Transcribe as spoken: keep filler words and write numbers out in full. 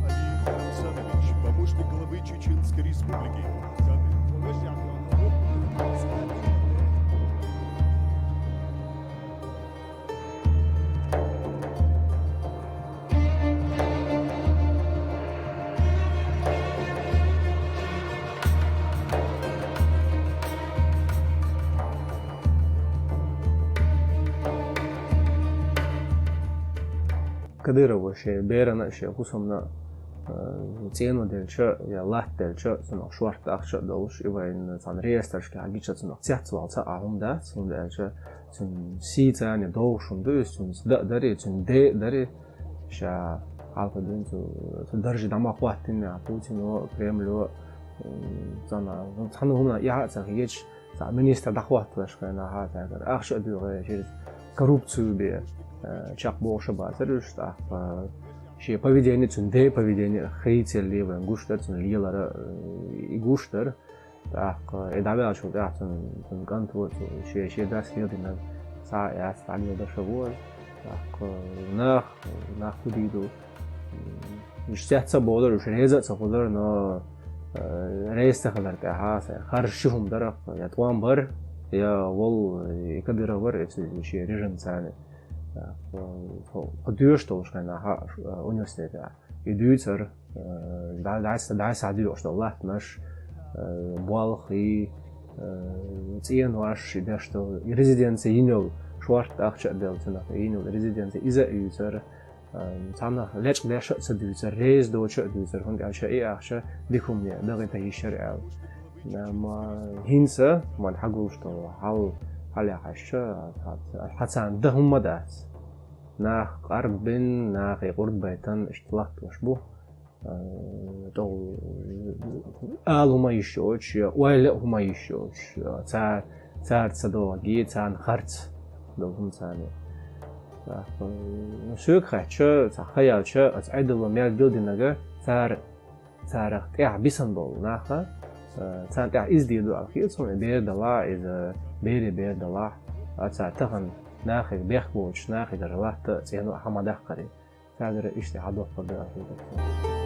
Алиев Рамзанович, помощник главы Чеченской Республики. Кадырова шен берана, шен хӀусамна, э, цӀено делча я латта делча, цунах шортта ахча а долуш, и вайн цхьана реестрашка хьагича цунах цецвала ца а хӀума дац, хӀунда аьлча цун сийцане догӀуш хӀума ду иза, цун да а дари, цун де а дари, ша хьалха дуьйна цу, цу даржа дӀа ма хӀоттийна, Путино, Кремло, м, цхьана, цхьана хӀума яхьа а ца хеташ, цхьа министр дӀахӀотталаш хенахьа, цаьргара ахча а дуьгӀе, через коррупцию бе, э, чекхбохуш а бацара уьш, тӀаккха шен поведение, цуьнан де поведение хийцалле вайн гуш дара, цуьнан лелара, э, и гуш дара. ТӀаккха и дӀаваьллачул тӀаьхьа цуьнан, цуьнан кӀант ву, цу шен, шен дас леладинарг цхьа а яц, дӀалеладеш а ву. ТӀаккха нах, нах хӀу дийр ду, уьш цец а бовлар, уьш реза а ца хуьлар, но, э, реза ца хилар тӀехьа, сайн харжа ши хӀума дара, я тӀом бар, я вол, и Кадыров вар, и цу шен режим царна. Э, тхо, тхо доьшуш долуш хенахьа, э, университетехь. И дуьйцар, э, дӀа-, дӀа-, дӀасахьа доьхуш долу латтанаш, э, болх, и, э, цӀенош, и деш долу, и резиденция йина йолу, шортта ахча а делла цунах йина йолу резиденция, иза а юьйцар, э, цхьаннах лечкъадеш а ца дуьйцар, реза доцуш а дуьйцар, хӀунда аьлча и ахча дика хӀумане дахийта йиш яра аьлла. Амма хӀинца, ма хьагуллуш долу хьал, хьалехь аьлча, хьа-, хьа царна дан хӀумма дац. Нах къарбина, нахе къурд байтина, иштта латталуш бу. Э, тӀо-, ала хӀума йиш йоцуш, я ойла а хӀума йиш йоцуш, я цара, цара ца догӀу, царна харц долу хӀума царна. ТӀаккха, ну, соьга хаьттича, цхьа хан яьлча, оцу Ӏедало мел билдинарг, цара, царах тӀехь бисина болу наха, э, царна тӀехь иза дийр ду аьлла хета суна, и бер далахь, иза берийн бер далахь, а цара тахана нахе бехк боцуш, нахе дара латта а, цӀено а хьа ма даккхаре. Цаьргара иштта хьадоккхур дара аьлла хета суна.